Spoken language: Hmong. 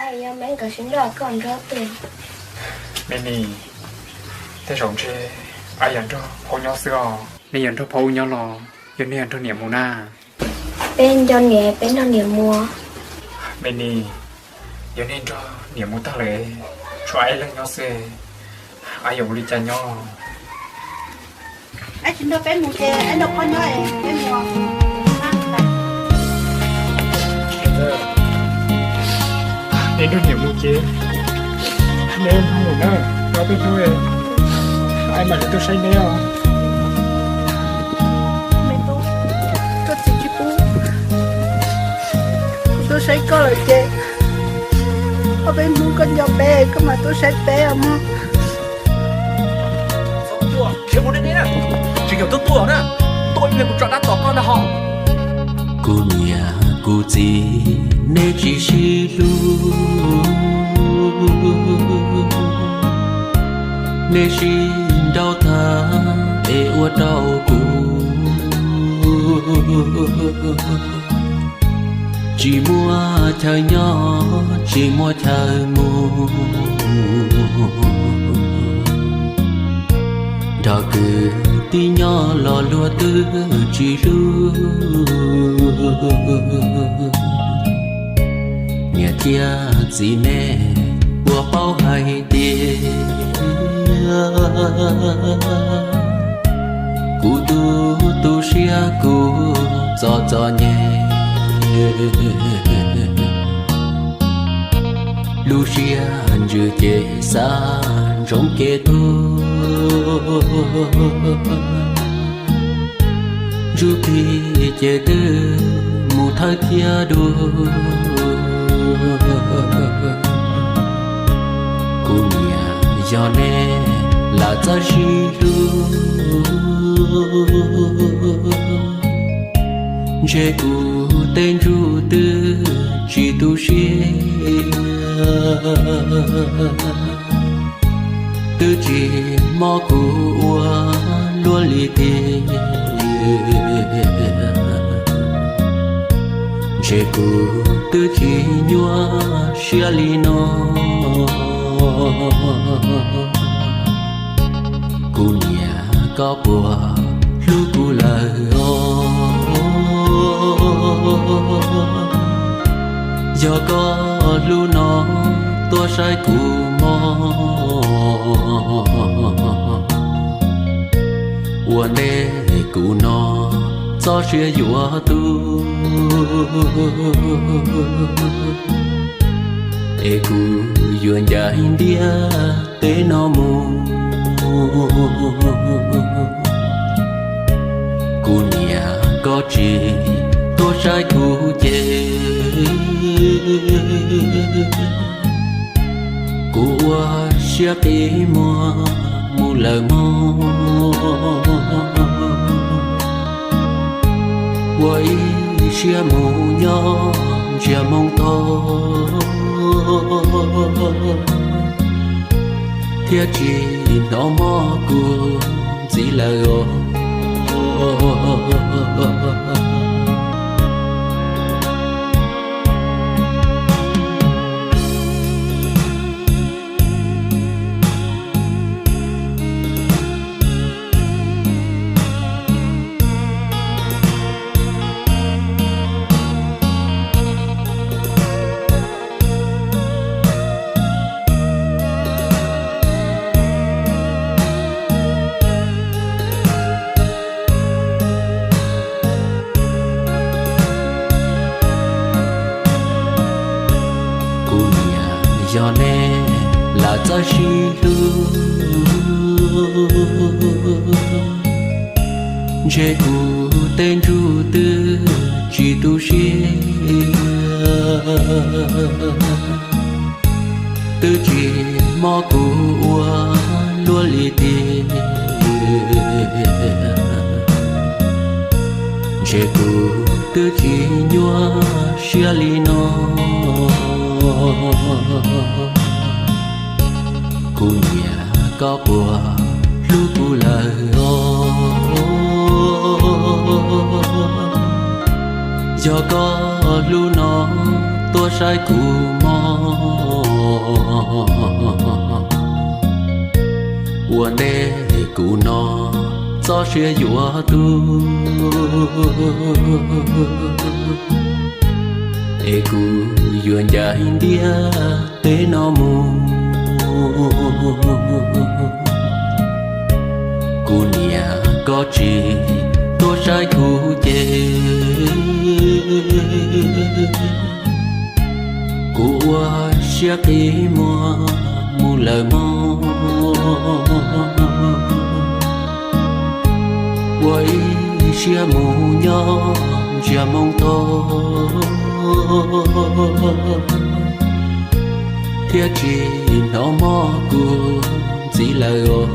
Yog me nkawd sib nrog koj nrog twg? Me nis, tej zaum ntshe a yog nrog phauj nyob xwb os. Nej yog nrog phauj nyob los yog nej yog nrog niam mus na? Peb nco niam, peb nrog niam mus. Me nis, yog nej nrog niam mus tag lawm, tshuav a ib leeg nyob xwb, a yog ua li cas nyob? Tsis nrog peb mus ces nrog phauj nyob, peb mus. Nej nrog niam mus ces nej mus na, rau peb hnub, a mam li tuaj saib neb os. Me tub, koj txiv tsis pub kuv tuaj saib koj lawm ces ob peb hnub koj nco peb koj mam tuaj saib peb os mog. Tsis yog tuaj tuaj na, tuaj ib pliag kuv tso dab tom koj na ho. Kuv niam kuv txiv neb tsis sib hlub, neb sib nrauj tag es ua rau kuv tsis muaj chaw nyob tsis muaj chaw mus. Nrog kwv tij nyob los luag twb tsis hlub. Niam thiab txiv nej puas paub hais tias kuv tu tu siab kuv txom txom nyem. Lub siab ntsws ces xav ntsoov kev tuag. Ntsuj plig ces twb mus thawj thiab dua. Kuv niam yog nej lam txawj sib hlub, ntshe kuv tej ntsuj twb tsis tu siab. Twb tsis mob kuv ua luaj li tiag, ntshe kuv twb tsis nyuaj siab li no. Kuv niam koj puas hlub kuv lawm os? Yog koj hlub no tuaj saib kuv mog. Ua ntej kuv no txoj sia yuav tu, es kuv yuav ncaim ntiab teb no mus. Kuv niam koj tsis tuaj saib kuv ces kuv ua siab qi muag mus lawm mog. Ua ib siab mus nyob ntsiag moo to, thiab tsis hnov mob kuv ntxiv lawm os. Kuv niam yog nej lam txawj sib hlub, ntshe kuv tej ntsuj twb tsis tu siab. Twb tsis mob kuv ua luaj li tiag, ntshe kuv twb tsis nyuaj siab li no. Kuv niam koj puas hlub kuv lawm os? Yog koj hlub no tuaj saib kuv mog. Ua ntej kuv no txoj sia yuav tu, es kuv yuav ncaim ntiaj teb no mus. Kuv niam koj tsis tuaj saib kuv ces kuv ua siab qi muag mus lawm mog. Ua ib siab mus nyob ntsia moo toj, thiab tsis hnov mob kuv ntxiv lawm os.